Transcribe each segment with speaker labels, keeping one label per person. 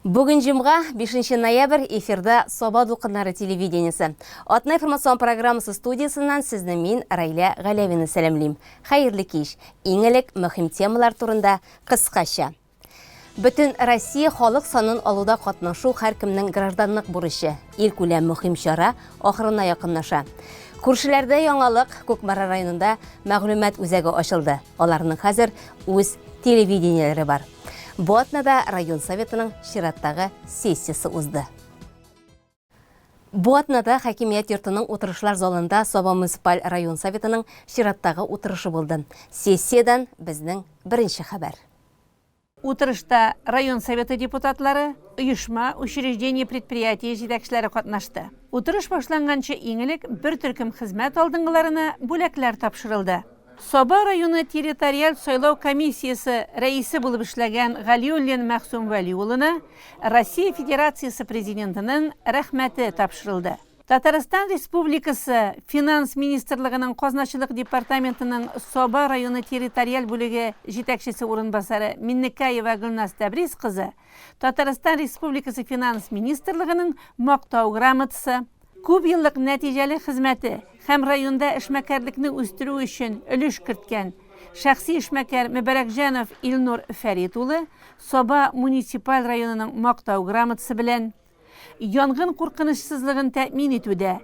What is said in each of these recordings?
Speaker 1: Бүген җомга, 5 ноябрь, эфирда Саба дулкыннары телевидениесе. Атна информацион программасы студиясеннән сезне мин, Райлә Галәвина сәламлим. Хәерле кич. Иң элек мөһим темалар турында кыскача. Бөтен Россия халык санын алуда катнашу һәркемнең гражданлык бурычы. Илкүләм мөһим чара ахырына якынлаша. Күршеләрдә яңалык Кукмара районында мәгълүмат үзәге ачылды. Аларның хәзер үз телевидениеләре бар. Бу атнада район советының чираттагы сессиясе узды. Бу атнада хакимият йортының утырышлар залында Саба муниципаль район советының чираттагы утырышы булды. Сессиядән безнең беренче хәбәр.
Speaker 2: Утырышта район Советы депутатлары, оешма, учреждение, предприятие җитәкчеләре катнашты. Утырыш башланганчы иң элек бер төркем хезмәт алдынгыларына бүләкләр тапшырылды. Саба районы территориаль сайлау комиссиясе рәисе булып эшләгән Галиуллин Мәгъсүм Вәли улына Россия Федерациясе Президентының Рәхмәте тапшырылды. Татарстан Республикасы Финанс министрлыгының Казначылык департаментының Саба районы территориаль бүлеге җитәкчесе урынбасары Миннекаева Гөлназ Тәбрис кызы Татарстан Республикасы Финанс министрлыгының Мактау грамотасы, күпьеллык нәтиҗәле хезмәте һәм районда эшмәкәрлекне үстерү өчен өлеш керткән шәхси эшмәкәр Мөбарәкҗанов Илнур Фәрит улы Саба муниципаль районының Мактау грамотасы белән Янгын куркынычсызлыгын тәэмин итүдә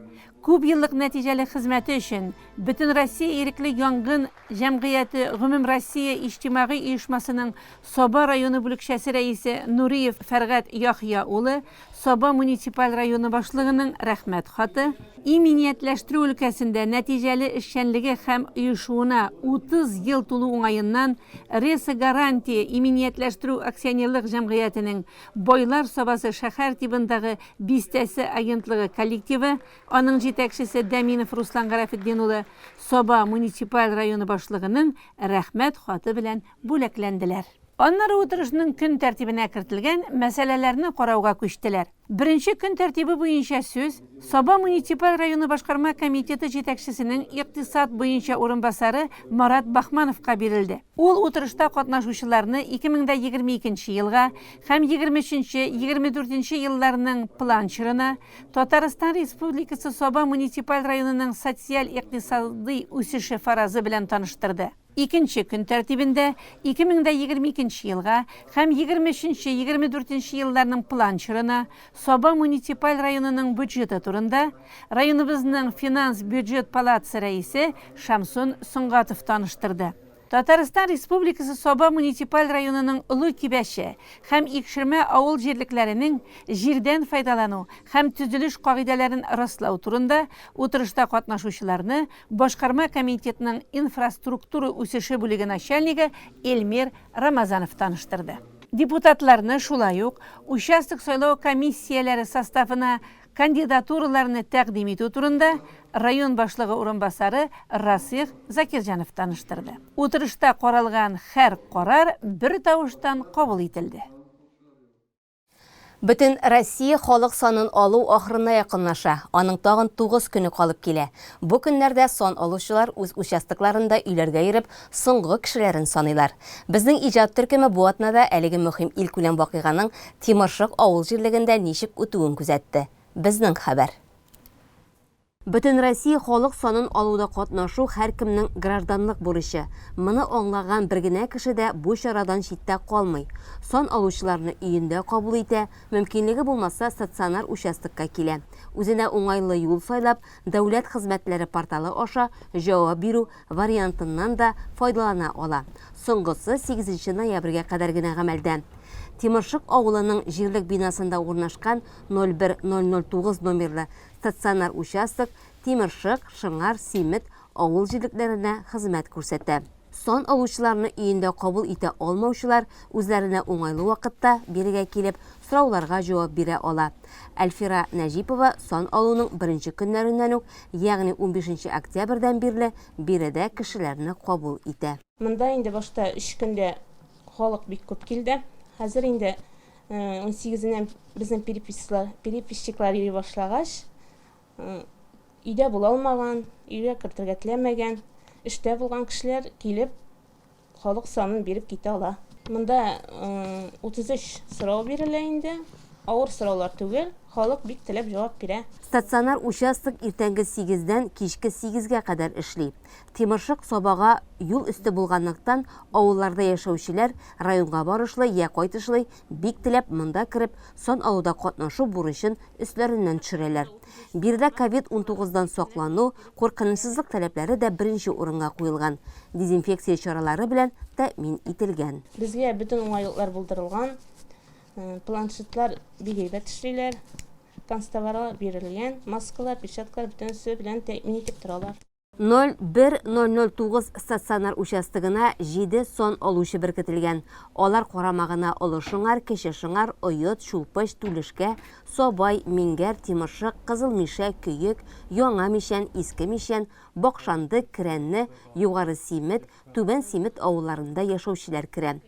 Speaker 2: күпьеллык нәтиҗәле хезмәте өчен Бөтенроссия ирекле янгын җәмгыяте гомумроссия иҗтимагый оешмасының Саба районы бүлекчәсе рәисе Нуриев Фәргать Яхъя улы Саба муниципаль районы башлыгының Рәхмәт хаты, иминиятләштерү өлкәсендә нәтиҗәле эшчәнлеге һәм оешуына 30 ел тулу уңаеннан Ресо-Гарантия иминиятләштерү акционерлык җәмгыятенең Байлар Сабасы шәһәр тибындагы бистәсе агентлыгы коллективы, аның җитәкчесе Дәминов Руслан Гарәфетдин улы Саба муниципаль районы башлыгының Рәхмәт хаты белән бүләкләнделәр. Аннары утырышның көн тәртибенә кертелгән мәсьәләләрне карауга күчтеләр. Беренче көн тәртибе буенча сүз Саба муниципаль районы башкарма комитеты җитәкчесенең икътисад буенча урынбасары Марат Бахмановка бирелде. Ул утырышта катнашучыларны 2022 нче елга һәм 23 нче, 24 нче елларның план чорына Татарстан Республикасы Саба муниципаль районының социаль-икътисадый үсеше фаразы белән таныштырды. Икенче көн тәртибендә 2022 нче елга һәм 23 нче, 24 нче елларның план чорына Саба муниципаль районының бюджеты турында районыбызның финанс-бюджет палатасы рәисе Шамсун Сөнгатов таныштырды. Татарстан Республикасы Саба муниципаль районының Олы Кибәче һәм Икшермә авыл җирлекләренең җирдән файдалану һәм төзелеш кагыйдәләрен раслау турында утырышта катнашучыларны Башкарма комитетның инфраструктура үсеше бүлеге начальнигы Эльмир Рамазанов таныштырды. Депутатларны шулай ук участок сайлау комиссияләре составына кандидатураларны тәкъдим итү турында район башлыгы урынбасары Расыйх Закирҗанов таныштырды. Утырышта каралган һәр карар бертавыштан кабул ителде.
Speaker 1: Бөтен Россия халык санын алу ахырына якынлаша. Аның тагын 9 көне калып килә. Бу көннәрдә сан алучылар үз участокларында өйләргә йөреп, соңгы кешеләрен саныйлар. Безнең иҗат төркеме бу атнада әлеге мөһим илкүләм вакыйганың Тимершык авыл җирлегендә ничек үтүен күзәтте. Безнең хәбәр. Бөтенроссия халык санын алуда катнашу һәркемнең гражданлык бурычы. Моны аңлаган бер генә кеше дә бу чарадан читтә калмый. Сан алучыларны өендә кабул итә, мөмкинлеге булмаса, стационар участокка килә. Үзенә уңайлы юл сайлап, Дәүләт хезмәтләре порталы аша җавап бирү вариантыннан да файдалана ала. Соңгысы сигезенче ноябрьгә кадәр генә гамәлдә. Тимершык авылының җирлек бинасында урнашкан 01009 номерлы Стационар участок Тимершык, Шыңар, Симет авыл җирлекләренә хезмәт күрсәтә. Сан алучыларны өендә кабул итә алмаучылар үзләренә уңайлы вакытта бирегә килеп, сорауларга җавап бирә ала. Әлфира Нәҗипова сан алуның беренче көннәреннән үк, ягъни унбишенче октябрьдән бирле биредә кешеләрне кабул итә.
Speaker 3: Монда инде башта өч көндә халык бик күп килде. Хәзер инде унсигезеннән безнең переписчиклар, переписчиклар йөри башлагач, өйдә була алмаган, өйгә кертергә теләмәгән, эштә булган кешеләр килеп, халык санын биреп китә ала. Монда 33 сорау бирелә инде. Авыр сораулар түгел, халык бик теләп җавап бирә.
Speaker 1: Стационар участок иртәнге сигездән кичке сигезгә кадәр эшли. Тимершык Сабага юл өсте булганлыктан, авылларда яшәүчеләр районга барышлый йә кайтышлый бик теләп монда кереп, сан алуда катнашу бурычын өсләреннән төшерәләр. Биредә ковид 19 дан саклану, куркынычсызлык таләпләре дә беренче урынга куелган, дезинфекция чаралары белән тәэмин ителгән.
Speaker 3: Безгә бөтен уңайлыклар булдырылган, планшетлар бик әйбәт эшлиләр, канцтоварлар бирелгән, маскалар, перчаткалар бөтенесе белән тәэмин итеп торалар.
Speaker 1: 01009 стационар участогына җиде сан алучы беркетелгән. Алар карамагына Олы Шыңар, Кече Шыңар, Оет, Чулпыч, Түлешкә, Сабай, Миңгәр, Тимершык, Кызыл Мишә, Көек, Яңа Мичән, Иске Мичән, Бакшанды, Керәнне, Югары Симет, Түбән Симет авылларында яшәүчеләр керә.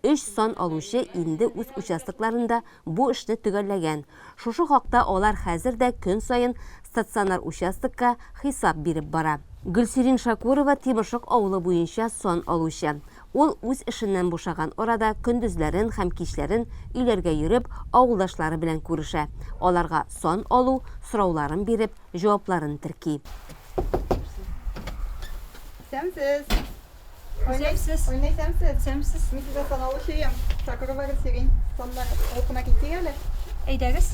Speaker 1: Өч сан алучы инде үз участокларында бу эшне төгәлләгән. Шушы хакта алар хәзер дә көн саен стационар участокка хисап биреп бара. Гөлсирин Шакурова Тимершык авылы буенча сан алучы. Ул үз эшеннән бушаган арада көндезләрен һәм кичләрен өйләргә йөреп, авылдашлары белән күрешә, аларга сан алу сорауларын биреп, җавапларын терки.
Speaker 4: Исәнсез. Исәнсез. Ойнай исәнсез. Исәнсез. Мин сезгә сан алучыем. Шакырова Гөлсирин. Саннар алып кына китик әле.
Speaker 2: Әйдәгез.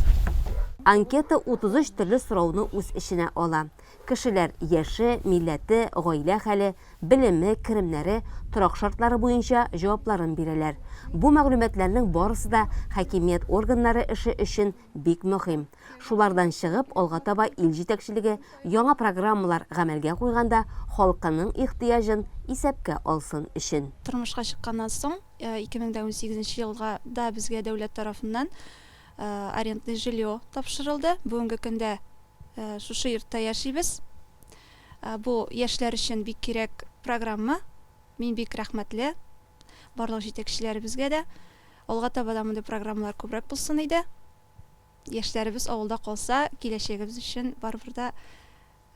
Speaker 1: Анкета 33 төрле сорауны үз эченә ала. Кешеләр яше, милләте, гаилә хәле, белеме, керемнәре, торак шартлары буенча җавапларын бирәләр. Бу мәгълүматларның барысы да хакимият органнары эше өчен бик мөһим. Шулардан чыгып, алга таба ил җитәкчелеге яңа программалар гамәлгә куйганда халкының ихтыяҗын исәпкә алсын өчен.
Speaker 5: Тормышка чыкканнан соң, 2018 нче елга да безгә дәүләт тарафыннан арендный жилье тапшырылды. Бүгенге көндә шушы йортта яшибез. Бу яшьләр өчен бик кирәк программа. Мин бик рәхмәтле барлык җитәкчеләребезгә дә. Алга таба да мондый программалар күбрәк булсын иде. Яшьләребез авылда калса, киләчәгебез өчен барыбер дә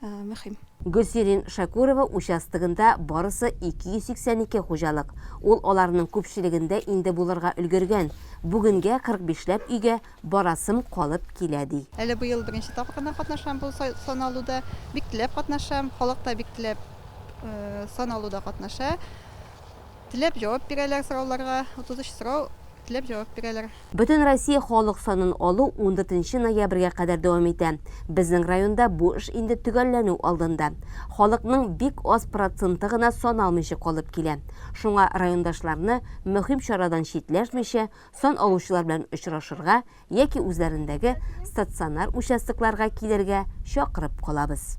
Speaker 5: мөһим.
Speaker 1: Гөлсирин Шәкүрова участогында барысы 282 хуҗалык. Ул аларның күпчелегендә инде булырга өлгергән. Бүгенгә 45 ләп өйгә барасым калып килә, ди.
Speaker 4: Әле быел беренче тапкыр гына катнашам бу сан алуда. Бик теләп катнашам. Халык та бик теләп сан алуда катнаша. Теләп җавап бирәләр сорауларга. 33 сорау теләп җавап бирәләр.
Speaker 1: Бөтенроссия халык санын алу ундүртенче ноябрьгә кадәр дәвам итә. Безнең районда бу эш инде төгәлләнү алдында. Халыкның бик аз проценты гына саналмыйча калып килә. Шуңа райондашларны мөһим чарадан читләшмичә, сан алучылар белән очрашырга яки үзләрендәге стационар участокларга килергә чакырып калабыз.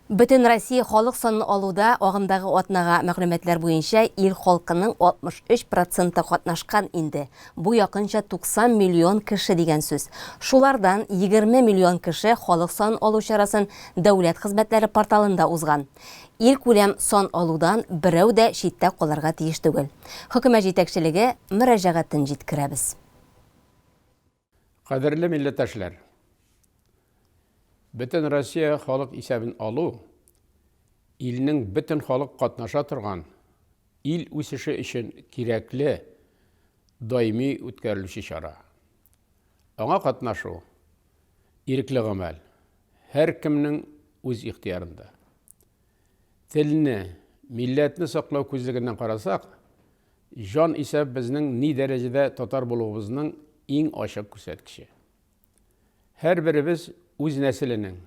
Speaker 1: Бөтенроссия халык санын алуда агымдагы атнага мәгълүматлар буенча ил халкының 63 проценты катнашкан инде. Бу якынча 90 миллион кеше дигән сүз. Шулардан 20 миллион кеше халык санын алу чарасын дәүләт хезмәтләре порталында узган. Илкүләм сан алудан берәү дә читтә калырга тиеш түгел. Хөкүмәт җитәкчелеге мөрәҗәгатен җиткерәбез.
Speaker 6: Кадерле милләттәшләр! Бөтен Россия халык исәбен алу илнең бөтен халык катнаша торган ил үсеше өчен кирәкле даими үткәрелүче чара. Аңа катнашу ирекле гамәл, һәркемнең үз ихтыярында. Телне, милләтне саклау күзлегеннән карасак, Җан исәп безнең ни дәрәҗәдә татар булуыбызның иң ачык күрсәткече. Һәрберебез үз нәселенең,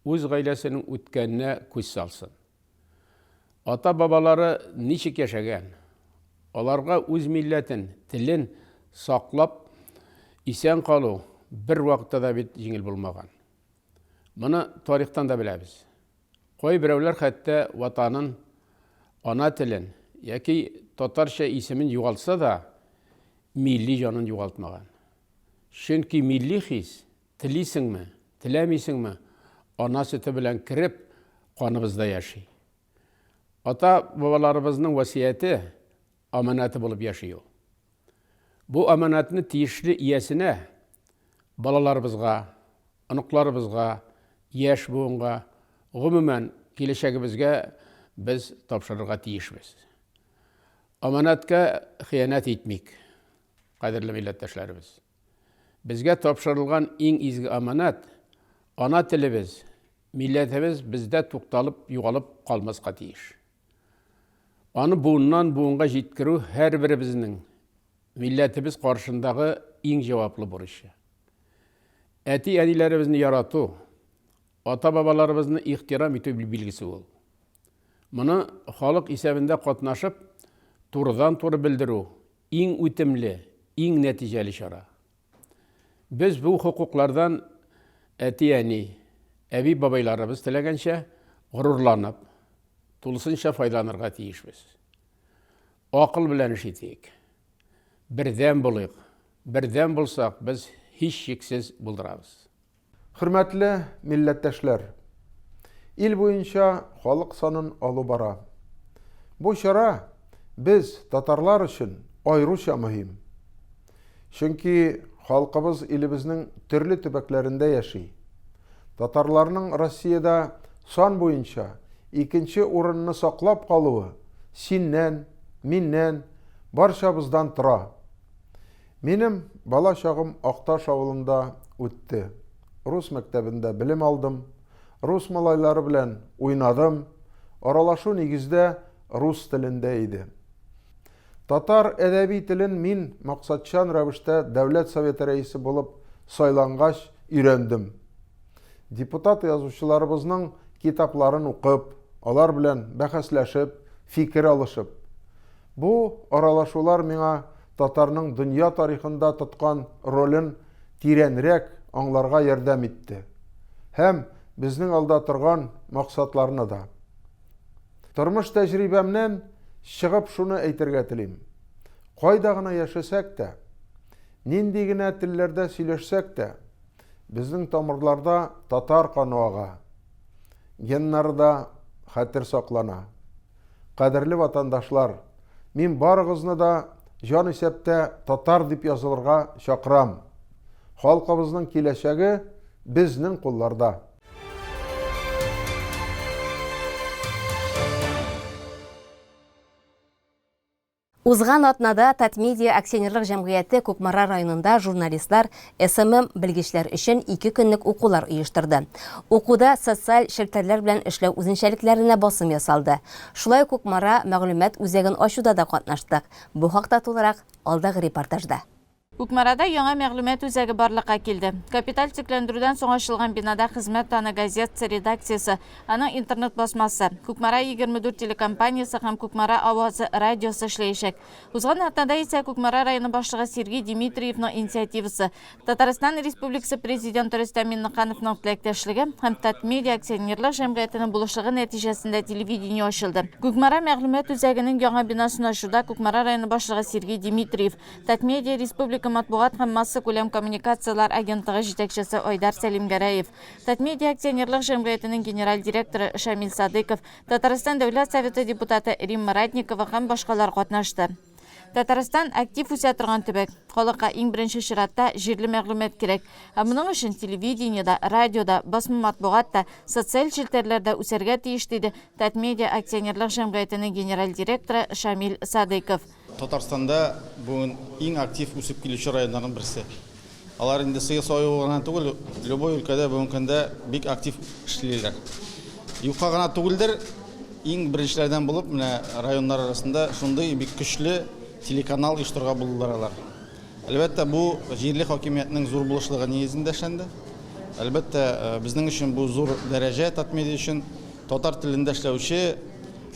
Speaker 6: үз гаиләсенең үткәненә күз салсын. Ата-бабалары ничек яшәгән, аларга үз милләтен, телен саклап исән калу бервакытта да бит җиңел булмаган. Моны тарихтан да беләбез. Кайберәүләр хәтта Ватанын, ана телен яки татарча исемен югалтса да, милли җанын югалтмаган. Чөнки милли хис, телисеңме, теләмисеңме, ана сөте белән кереп, каныбызда яши. Ата-бабаларыбызның васыяте, аманаты булып яши ул. Бу аманатны тиешле иясенә, балаларыбызга, оныкларыбызга, яшь буынга, гомумән, киләчәгебезгә без тапшырырга тиешбез. Аманатка хыянәт итмик, кадерле милләттәшләребез. Безгә тапшырылган иң изге аманат, ана телебез, милләтебез бездә тукталып, югалып калмаска тиеш. Аны буыннан буынга җиткерү һәрберебезнең милләтебез каршындагы иң җаваплы бурычы. Әти-әниләребезне ярату, ата-бабаларыбызны ихтирам итү билгесе ул. Моны халык исәбендә катнашып, турыдан-туры белдерү, иң үтемле, иң нәтиҗәле чара. Без бу хокуклардан әти-әни, әби-бабайларыбыз теләгәнчә горурланып, тулысынча файдаланырга тиешбез. Акыл белән эш итик. Бердәм булыйк. Бердәм булсак, без һичшиксез булдырабыз.
Speaker 7: Хөрмәтле милләттәшләр! Ил буенча халык санын алу бара. Бу чара без, татарлар өчен аеруча мөһим. Чөнки халкыбыз илебезнең төрле төбәкләрендә яши. Татарларның Россиядә сан буенча икенче урынны саклап калуы синнән, миннән, барчабыздан тора. Минем бала чагым Акташ авылында үтте. Рус мәктәбендә белем алдым, рус малайлары белән уйнадым, аралашу нигездә рус телендә иде. Татар әдәби телен мин максатчан рәвештә Дәүләт Советы рәисе булып сайлангач өйрәндем. Депутат язучыларыбызның китапларын укып, алар белән бәхәсләшеп, фикер алышып. Бу аралашулар миңа татарның дөнья тарихында тоткан ролен тирәнрәк аңларга ярдәм итте. Һәм безнең алда торган максатларны да. Тормыш тәҗрибәмнән чыгып шуны әйтергә телим. Кайда гына яшәсәк тә, нинди генә телләрдә сөйләшсәк тә, безнең тамырларда татар каны ага, геннарда хәтер саклана. Кадерле ватандашлар, мин барыгызны да җан исәптә татар дип язылырга чакырам. Халкыбызның киләчәге безнең кулларда.
Speaker 1: Узган атнада Татмедиа акционерлык җәмгыяте Кукмара районында журналистлар, SMM белгечләр өчен ике көнлек укулар оештырды. Укуда социаль челтәрләр белән эшләү үзенчәлекләренә басым ясалды. Шулай ук Кукмара мәгълүмат үзәген ачуда да катнаштык. Бу хакта тулырак алдагы репортажда.
Speaker 8: Кукмарада яңа мәгълүмат үзәге барлыкка килде. Капиталь төзекләндерүдән соң ачылган бинада Хезмәт даны газетасы редакциясе, аның интернет басмасы, Кукмара 24 телекомпаниясе һәм Кукмара авазы радиосы эшләячәк. Узган атнада исә Кукмара районы башлыгы Сергей Димитриевның инициативасы, Татарстан Республикасы Президенты Рөстәм Миңнехановның теләктәшлеге һәм Татмедиа акционерлык җәмгыятенең булышлыгы нәтиҗәсендә телевидение ачылды. Кукмара мәгълүмат үзәгенең яңа бинасын ачуда Кукмара районы башлыгы Сергей Димитриев, Татмедиа республика матбугат һәм массакүләм коммуникацияләр агентлыгы җитәкчесе Айдар Сәлимгәрәев, Татмедиа акционерлык җәмгыятенең генераль директоры Шамил Садыйков, Татарстан Дәүләт Советы депутаты Римма Ратникова һәм башкалар катнашты. Татарстан, актив үсә торган төбәк. Халыкка иң беренче чиратта җирле мәгълүмат кирәк. Ә моның өчен телевидение дә, радио да, басма матбугат та, социаль челтәрләр дә үсәргә тиеш, диде Татмедиа акционерлык җәмгыятенең генераль директоры Шамил Садыйков.
Speaker 9: Татарстанда бүген иң актив үсеп килүче районнарның берсе. Алар инде сыер саю гына түгел, любой өлкәдә бүгенге көндә бик актив эшлиләр. Юкка гына түгелдер, иң беренчеләрдән булып менә районнар арасында шундый бик көчле телеканал оештырырга булдылар алар. Әлбәттә, бу җирле хакимиятнең зур булышлыгы нигезендә эшләнде. Әлбәттә, безнең өчен бу зур дәрәҗә, Татмедиа өчен татар телендә эшләүче,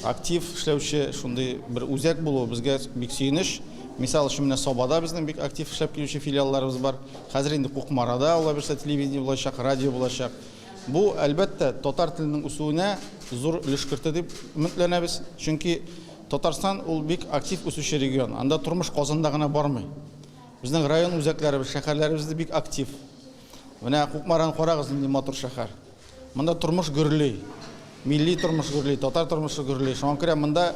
Speaker 9: актив эшләүче шундый бер үзәк булу безгә бик сөенеч. Мисал өчен, менә Сабада безнең бик актив эшләп килүче филиалларыбыз бар. Хәзер инде Кукмарада, Алла бирсә, телевидение булачак, радио булачак. Бу, әлбәттә, татар теленең үсүенә зур өлеш кертер дип өметләнәбез. Чөнки Татарстан ул бик актив үсүче регион. Анда тормыш Казанда гына бармый. Безнең район үзәкләребез, шәһәрләребез дә бик актив. Менә Кукмараны карагыз, нинди матур шәһәр. Монда тормыш гөрли. Милли тормыш гөрли, татар тормышы гөрли. Шуңа күрә монда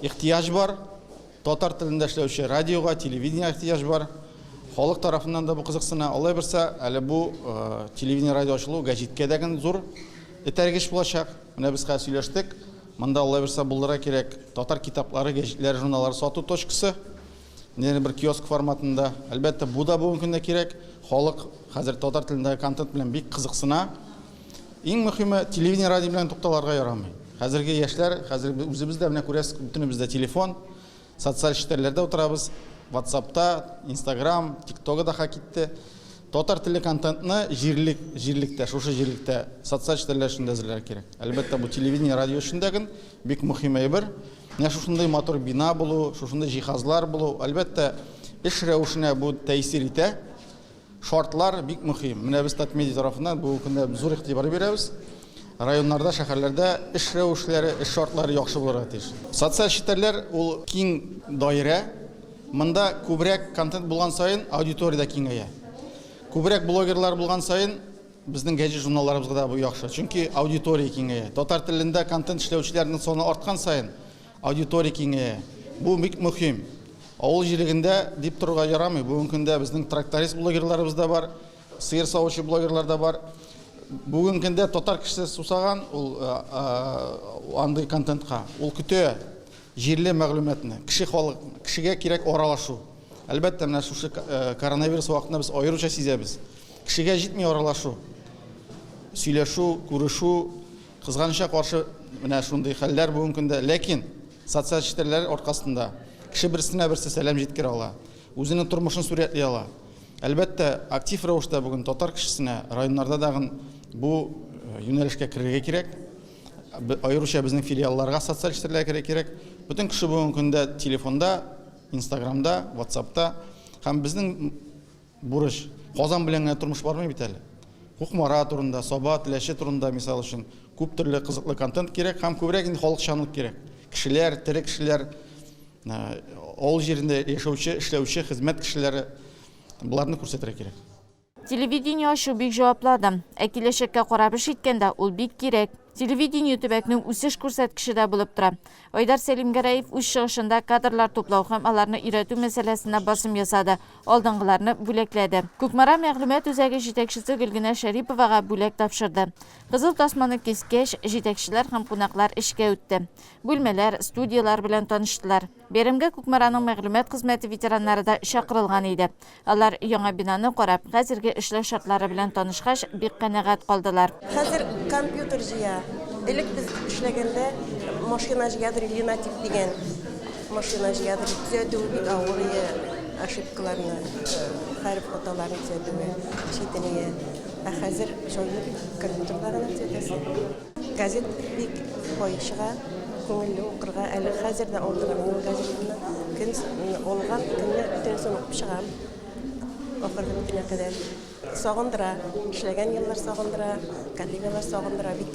Speaker 9: ихтыяҗ бар. Татар телендә эшләүче радиога, телевидениегә ихтыяҗ бар. Халык тарафыннан да бу кызыксына. Алай булса, әле бу телевидение, радио ачылу гәҗиткә дә зур этәргеч булачак. Менә без хәзер сөйләштек. Монда, Алла бирсә, булдырырга кирәк татар китаплары, гәҗитләре, журналлары сату точкасы. Нинди бер киоск форматында. Әлбәттә, бу да бүгенге көндә кирәк. Халык хәзер татар телендәге контент белән бик кызыксына. Иң мөһиме, телевидение, радио белән тукталырга ярамый. Хәзерге яшьләр, хәзер үзебез дә менә күрәсез, бөтенебездә телефон, социаль челтәрләрдә утырабыз, WhatsApp-та, Instagram, TikTok-ы да китте. Татар телле контентны җирлек, җирлектә, шушы җирлектә социаль челтәрләр өчен дә әзерләргә кирәк. Әлбәттә, бу телевидение, радио өчен дә бик мөһим әйбер. Менә шушындый матур бина булу, шушындый җиһазлар булу, әлбәттә, эш рәвешенә бу тәэсир итә. Шартлар бик мөһим. Менә без Татмедиа тарафыннан бүгенге көндә зур игътибар бирәбез. Районнарда, шәһәрләрдә эш рәвешләре, эш шартлары яхшы булырга тиеш. Социаль челтәрләр ул киң даирә. Монда күбрәк контент булган саен аудитория дә киңәя. Күбрәк блогерлар булган саен безнең гәҗит журналларыбызга да бу яхшы. Чөнки аудитория киңәя. Татар телендә контент эшләүчеләрнең саны арткан саен аудитория киңәя. Бу бик мөһим. Авыл җирлегендә дип торырга ярамый. Бүгенге көндә безнең тракторист блогерларыбыз да бар, сыер савучы блогерлар да бар. Бүгенге көндә татар кешесе сусаган ул андый контентка. Ул көтә җирле мәгълүматны. Кеше халык, кешегә кирәк аралашу. Әлбәттә, менә шушы коронавирус вакытында без аеруча сизәбез. Кешегә җитми аралашу, сөйләшү, күрешү. Кызганычка каршы, менә шундый хәлләр бүгенге көндә. Ләкин социаль челтәрләр аркасында кеше берсенә берсе сәлам җиткерә ала, үзенең тормышын сурәтли ала. Әлбәттә, актив рәвештә бүген татар кешесенә районнарда дагын бу юнәлешкә керергә кирәк. Аеруча безнең филиалларга социаль челтәрләргә керергә кирәк. Бөтен кеше бүгенге көндә телефонда, Инстаграмда, Ватсапта һәм безнең Бурыч. Казан белән генә тормыш бармый бит әле. Кукмара турында, Саба, Теләче турында, мисал өчен, күп төрле кызыклы контент кирәк һәм күбрәк инде халыкчанлык кирәк. Кешеләр, тере кешеләр, авыл җирендә яшәүче, эшләүче хезмәт кешеләре, боларны күрсәтергә кирәк.
Speaker 8: Телевидение ачу бик җаваплы адым. Ә киләчәккә карап эш иткәндә, ул бик кирәк. Телевидение төбәкнең үсеш күрсәткече дә булып тора. Айдар Сәлимгәрәев үз чыгышында кадрлар туплау һәм аларны өйрәтү мәсьәләсенә басым ясады, алдынгыларны бүләкләде. Кукмара мәгълүмат үзәге җитәкчесе Гөлгенә Шәриповага бүләк тапшырды. Кызыл тасманы кискәч, җитәкчеләр һәм кунаклар эчкә үтте. Бүлмәләр, студияләр белән таныштылар. Бәйрәмгә Кукмараның мәгълүмат хезмәте ветераннары да чакырылган иде. Алар яңа бинаны карап, хәзерге эшләү шартлары белән танышкач, бик канәгать калдылар.
Speaker 10: Хәзер компьютер җыя. Элек без эшләгәндә машина җыядыр, линотип дигән машина җыядыр. Төзәтүе бик авыр ие, ошибкаларны, хәреф хаталарын төзәтүе читен ие. Ә хәзер җайлы бит, компьютерда гына төзәтәсең. Газет бик бай чыга, күңелле укырга. Әле хәзер дә алдырам мин газетны. Көн алган көнне бөтенесен укып чыгам. Ахыргы битенә кадәр. Сагындыра, эшләгән еллар сагындыра, коллегалар сагындыра бик.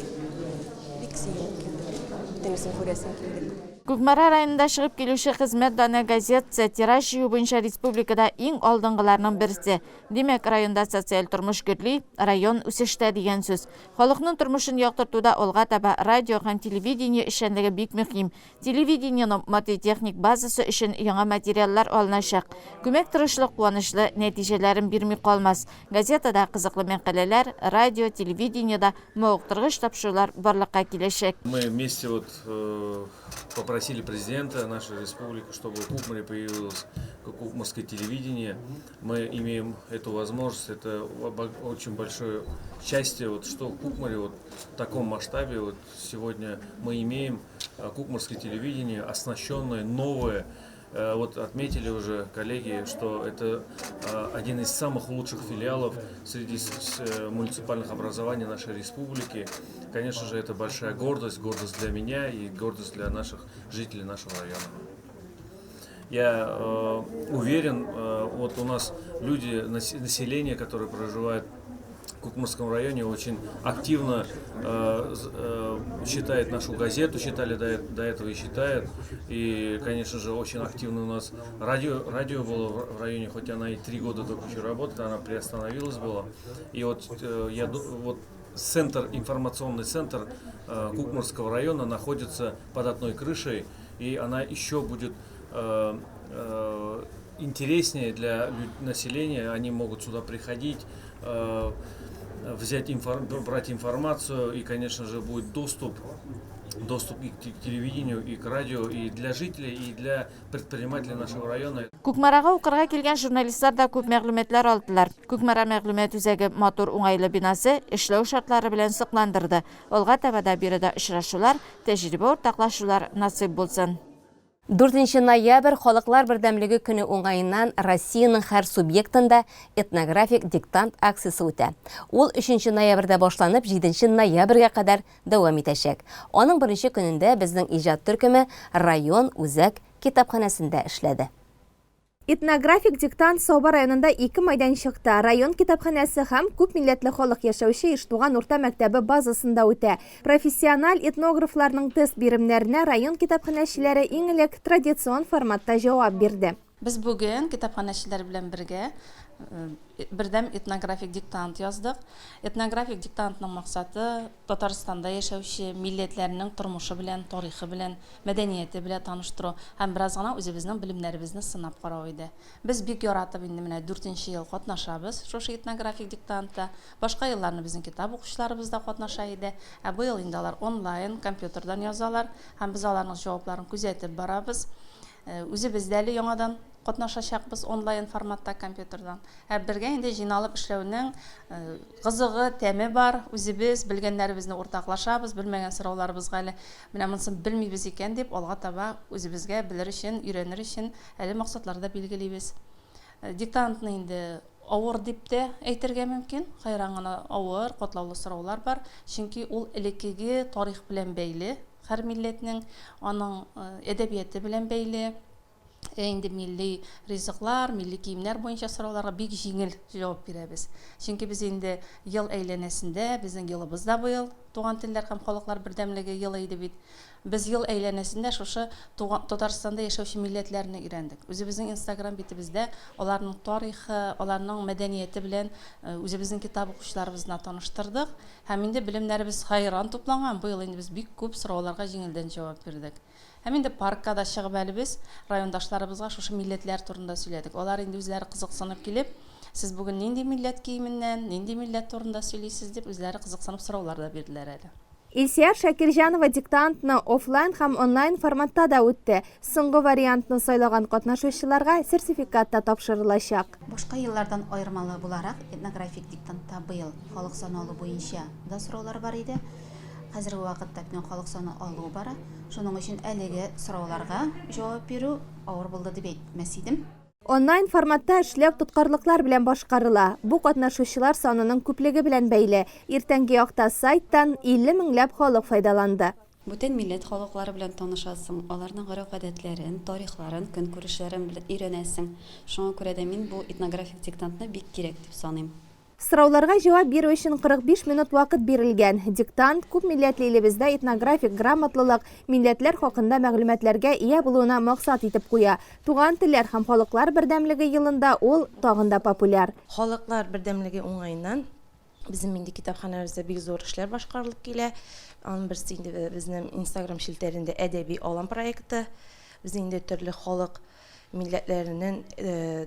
Speaker 10: Бик сөенеп килдем. Бөтенесен күрәсем килде.
Speaker 8: Кукмара районында чыгып килүче Хезмәт даны газетасы тираж җыю буенча республикада иң алдынгыларның берсе. Димәк, районда социаль тормыш гөрли, район үсештә дигән сүз. Халыкның тормышын яктыртуда алга таба радио һәм телевидение эшчәнлеге бик мөһим. Телевидениенең матди-техник базасы өчен яңа материаллар алыначак. Күмәк тырышлык куанычлы нәтиҗәләрен бирми калмас. Газетада кызыклы мәкаләләр, радио, телевидениедә мавыктыргыч тапшырулар барлыкка киләчәк.
Speaker 11: Мы вместе вот попросили президента нашей республики, чтобы в Кукморе появилось кукморское телевидение. Мы имеем эту возможность, это очень большое счастье, вот, что в Кукморе вот, в таком масштабе вот, сегодня мы имеем кукморское телевидение, оснащенное, новое. Вот отметили уже коллеги, что это один из самых лучших филиалов среди муниципальных образований нашей республики. Конечно же, это большая гордость, гордость для меня и гордость для наших жителей нашего района. Я уверен, вот у нас люди, население, которое проживает в Кукморском районе, очень активно читает нашу газету, читали до этого и считают. И, конечно же, очень активно у нас радио было в районе, хоть она и 3 года только еще работает, она приостановилась была. И вот, вот центр, информационный центр Кукморского района находится под одной крышей, и она еще будет интереснее для населения, они могут сюда приходить, брать информацию, и, конечно же, будет доступ доступ и к телевидению, и к радио, и для жителей, и для предпринимателей нашего района.
Speaker 8: Кукмарага укырга килгән журналистлар да күп мәгълүматлар алдылар. Кукмара мәгълүмат үзәге матур уңайлы бинасы, эшләү шартлары белән сокландырды. Алга таба да биредә очрашулар, тәҗрибә уртаклашулар насыйп булсын.
Speaker 1: 4 ноябрь Халыклар бердәмлеге көне уңаеннан Россиянең һәр субъектында этнографик диктант акциясе үтә. Ул 3 ноябрьдә башланып, 7 ноябрьгә кадәр дәвам итәчәк. Аның беренче көнендә безнең иҗат төркеме район үзәк китапханәсендә эшләде.
Speaker 12: Этнографик диктант Саба районында ике майданчыкта, район китапханәсе һәм күп милләтле халык яшәүче Иштуган урта мәктәбе базасында үтә. Профессиональ этнографларның тест биремнәренә район китапханәчеләре иң элек традицион форматта җавап бирде.
Speaker 13: Без бүген китапханәчеләр белән бергә бердәм этнографик диктант яздык. Этнографик диктантның максаты Татарстанда яшәүче милләтләрнең тормышы белән, тарихы белән, мәдәнияте белән таныштыру һәм бераз гына үзебезнең белемнәребезне сынап карау иде. Без бик яратып инде менә дүртенче ел катнашабыз шушы этнографик диктантта. Башка елларны безнең китап укучыларыбыз да катнаша иде. Ә быел инде алар онлайн, компьютердан язалар һәм без аларның җавапларын күзәтеп барабыз. Үзебез дә әле яңадан катнашачакбыз онлайн форматта компьютердан. Ә бергә инде җыйналып эшләүнең кызыгы, тәме бар. Үзебез белгәннәребезне уртаклашабыз, белмәгән сорауларыбызга әле менә монысын белмибез икән дип, алга таба үзебезгә белер өчен, өйрәнер өчен әле максатлар да билгелибез. Диктантны инде авыр дип тә әйтергә мөмкин. Хәйран гына авыр, катлаулы сораулар бар. Чөнки ул элеккеге тарих белән бәйле, һәр милләтнең, аның әдәбияты белән бәйле. Ә инде милли ризыклар, милли киемнәр буенча сорауларга бик җиңел җавап бирәбез. Чөнки без инде ел әйләнәсендә, безнең елыбыз да быел Туган телләр һәм халыклар бердәмлеге елы иде бит. Без ел әйләнәсендә шушы туган Татарстанда яшәүче милләтләрне өйрәндек. Үзебезнең Инстаграм битебездә аларның тарихы, аларның мәдәнияте белән үзебезнең китап укучыларыбызны таныштырдык. Һәм инде белемнәребез хәйран тупланган. Быел инде без бик күп сорауларга җиңелдән җавап бирдек. Һәм инде паркка да чыгып әле без райондашларыбызга шушы милләтләр турында сөйләдек. Алар инде үзләре кызыксынып килеп, сез бүген нинди милләт киеменнән, нинди милләт турында сөйлисез дип, үзләре кызыксынып сораулар да бирделәр әле.
Speaker 12: Илсөяр Шакирҗанова диктантны офлайн һәм онлайн форматта да үтте. Соңгы вариантны сайлаган катнашучыларга сертификат та тапшырылачак.
Speaker 14: Башка еллардан аермалы буларак, этнографик диктантта быел халык саны алу буенча да сораулар бар иде. Хәзерге вакытта безнең халык саны алу бара. Шуның өчен әлеге сорауларга җавап бирү авыр булды дип әйтмәс идем.
Speaker 12: Онлайн форматта эшләү тоткарлыклар белән башкарыла. Бу катнашучылар санының күплеге белән бәйле. Иртәнге якта сайттан 50 меңләп халык файдаланды.
Speaker 15: Бүтән милләт халыклары белән танышасың, аларның гореф-гадәтләрен, тарихларын, көнкүрешләрен өйрәнәсең. Шуңа күрә дә мин бу этнографик диктантны бик кирәк дип саныйм.
Speaker 12: Сорауларга җавап бирү өчен 45 минут вакыт бирелгән. Диктант күп милләтле илебездә этнографик грамотлылык, милләтләр хакында мәгълүматларга ия булуына максат итеп куя. Туган телләр һәм халыклар бердәмлеге елында ул тагын да популяр.
Speaker 3: Халыклар бердәмлеге уңаеннан безнең инде китапханәбездә бик зур эшләр башкарылып килә. Аның берсе инде безнең Инстаграм челтәрендә Әдәби алан проекты. Без инде төрле халык милләтләреннән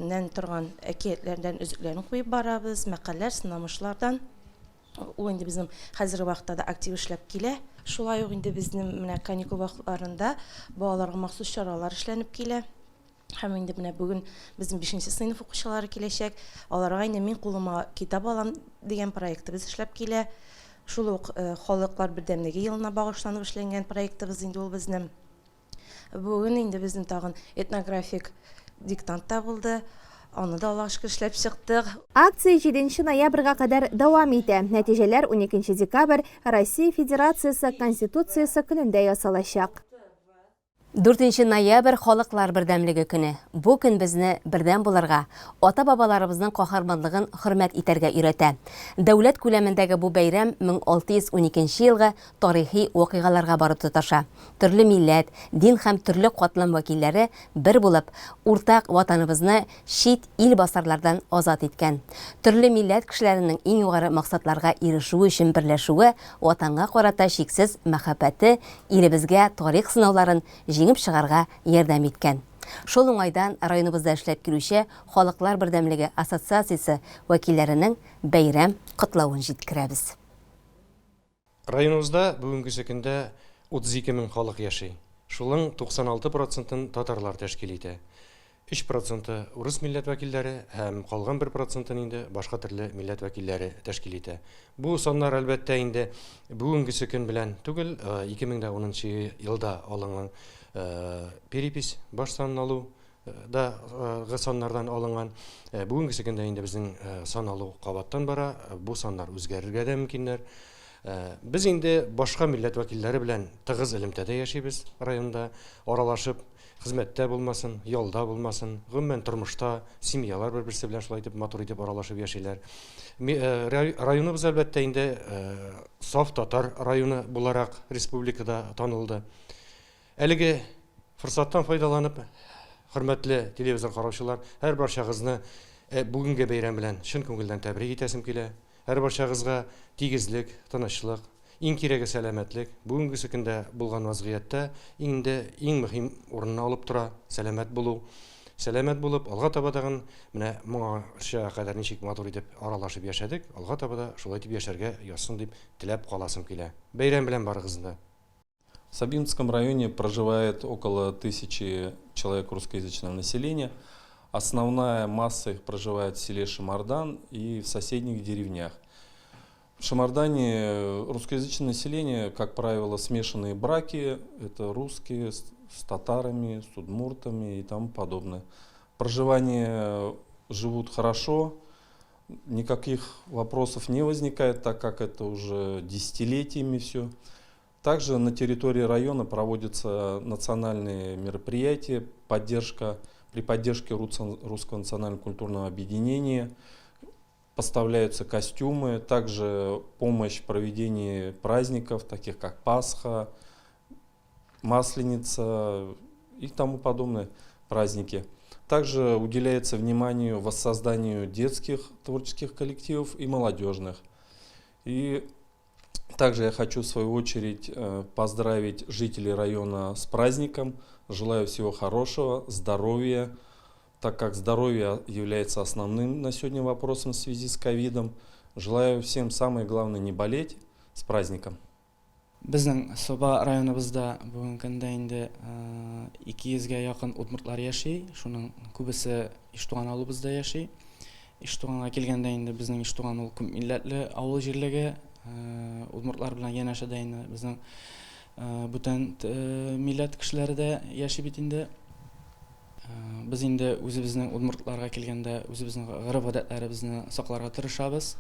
Speaker 3: нән торган әкиятләрдән өзекләрен куеп барабыз, мәкальләр, сынамышлардан. Ул инде безнең хәзерге вакытта да актив эшләп килә. Шулай ук инде безнең менә каникул вакытларында балаларга махсус чаралар эшләнеп килә. Һәм инде менә бүген безнең бишенче сыйныф укучылары киләчәк. Аларга инде Мин кулыма китап алам дигән проектыбыз эшләп килә. Шул ук Халыклар бердәмлеге елына багышланып эшләнгән проектыбыз инде ул безнең. Бүген инде безнең тагын этнографик диктант та булды. Аны да Аллага шөкер эшләп чыктык.
Speaker 12: Акция җиденче ноябрьгә кадәр дәвам итә. Нәтиҗәләр уникенче декабрь, Россия Федерациясе Конституциясе көнендә ясалачак.
Speaker 1: Дүртенче ноябрь, Халыклар бердәмлеге көне. Бу көн безне бердәм булырга, ата-бабаларыбызның каһарманлыгын хөрмәт итәргә өйрәтә. Дәүләт күләмендәге бу бәйрәм 1612 елгы тарихи вакыйгаларга барып тоташа. Төрле милләт, дин һәм төрле катлам вәкилләре бер булып, уртак Ватаныбызны чит ил басарлардан азат иткән. Төрле милләт кешеләренең иң югары максатларга ирешүе өчен берләшүе, Ватанга карата чиксез мәхәббәте илебезгә тарих сынауларын җиңеп чыгарга ярдәм иткән. Шул уңайдан районыбызда эшләп килүче Халыклар бердәмлеге ассоциациясе вәкилләренең бәйрәм котлавын җиткерәбез.
Speaker 16: Районыбызда бүгенгесе көндә 32 мең халык яши. Шулың 96 процентын татарлар тәшкил итә. 3 проценты урыс милләт вәкилләре һәм калган 1 процентын инде башка төрле милләт вәкилләре тәшкил итә. Бу саннар, әлбәттә инде, бүгенгесе көн белән түгел, 2010 нчы елда алынган перепись, баш санын алу да гы саннардан алынган. Бүгенгесе көндә инде безнең сан алу кабаттан бара, бу саннар үзгәрергә дә мөмкиннәр. Без инде башка милләт вәкилләре белән тыгыз элемтәдә яшибез районда, аралашып, хезмәттә булмасын, ялда булмасын, гомумән тормышта семьялар бер-берсе белән шулай итеп матур итеп аралашып яшиләр. Районыбыз, әлбәттә инде, саф татар районы буларак республикада танылды. Әлеге форсаттан файдаланып, хөрмәтле телевизор караучылар, һәрбарчагызны бүгенге бәйрәм белән чын күңелдән тәбрик итәсем килә. Һәрбарчагызга тигезлек, тынычлык, иң кирәге сәламәтлек. Бүгенгесе көндә булган вазгыятьтә инде иң мөһим урынны алып тора сәламәт булу. Сәламәт булып, алга таба тагын менә моңарча кадәр ничек матур итеп аралашып яшәдек, алга таба да шулай итеп яшәргә язсын дип теләп каласым килә. Бәйрәм белән барыгызны да!
Speaker 17: В Сабинском районе проживает около 1000 человек русскоязычного населения. Основная масса их проживает в селе Шамардан и в соседних деревнях. В Шамардане русскоязычное население, как правило, смешанные браки. Это русские с, с татарами, с удмуртами и тому подобное. Проживание живут хорошо, никаких вопросов не возникает, так как это уже десятилетиями все. Также на территории района проводятся национальные мероприятия, поддержка, при поддержке Русского национально-культурного объединения, поставляются костюмы, также помощь в проведении праздников, таких как Пасха, Масленица и тому подобные праздники. Также уделяется внимание воссозданию детских творческих коллективов и молодежных. И также я хочу в свою очередь поздравить жителей района с праздником. Желаю всего хорошего, здоровья, так как здоровье является основным на сегодня вопросом в связи с ковидом. Желаю всем самое главное не болеть. С праздником!
Speaker 18: Безнең Саба районыбызда бүгенге көндә инде 200 гә якын удмуртлар яши. Шуның күбесе Иштуган авылыбызда яши. Иштуганга килгәндә инде безнең Иштуган ул күп милләтле авыл җирлеге. Удмуртлар белән янәшәдә инде безнең бүтән милләт кешеләре дә яши бит инде. Без инде үзебезнең удмуртларга килгәндә үзебезнең гореф-гадәтләребезне сакларга тырышабыз.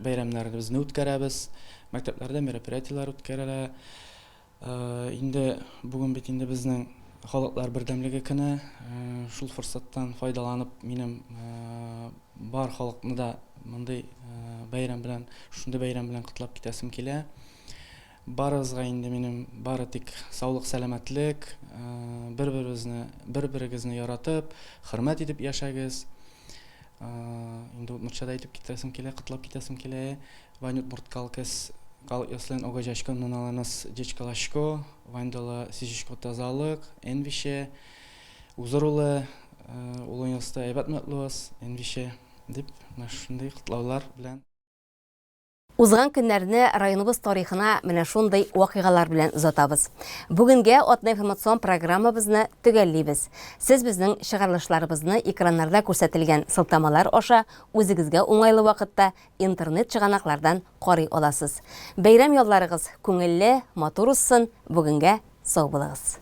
Speaker 18: Бәйрәмнәребезне үткәрәбез, мәктәпләрдә мероприятиеләр үткәрелә. Инде бүген бит инде безнең халыклар бердәмлеге көне. Шул форсаттан файдаланып, минем бар халыкны да мондый бәйрәм белән, шундый бәйрәм белән котлап китәсем килә. Барыгызга инде минем бары тик саулык, сәламәтлек, бер-беребезне, бер-берегезне яратып, хөрмәт итеп яшәгез. Инде удмуртча да әйтеп китәсем килә, котлап китәсем килә. Вань удмурт калкес кал яслен огожачко ныналанас дечкалашко, ваньдала сижичко тазалык, энвише, узырулы, улын яста әйбәт мәтлуас, энвише, дип, менә шундый котлаулар белән.
Speaker 1: Узган көннәрне районыбыз тарихына менә шундый вакыйгалар белән озатабыз. Бүгенгә атна информацион программабызны төгәллибез. Сез безнең чыгарылышларыбызны экраннарда күрсәтелгән сылтамалар аша үзегезгә уңайлы вакытта интернет чыганаклардан карый аласыз. Бәйрәм ялларыгыз күңелле, матур узсын, бүгенгә сау булыгыз.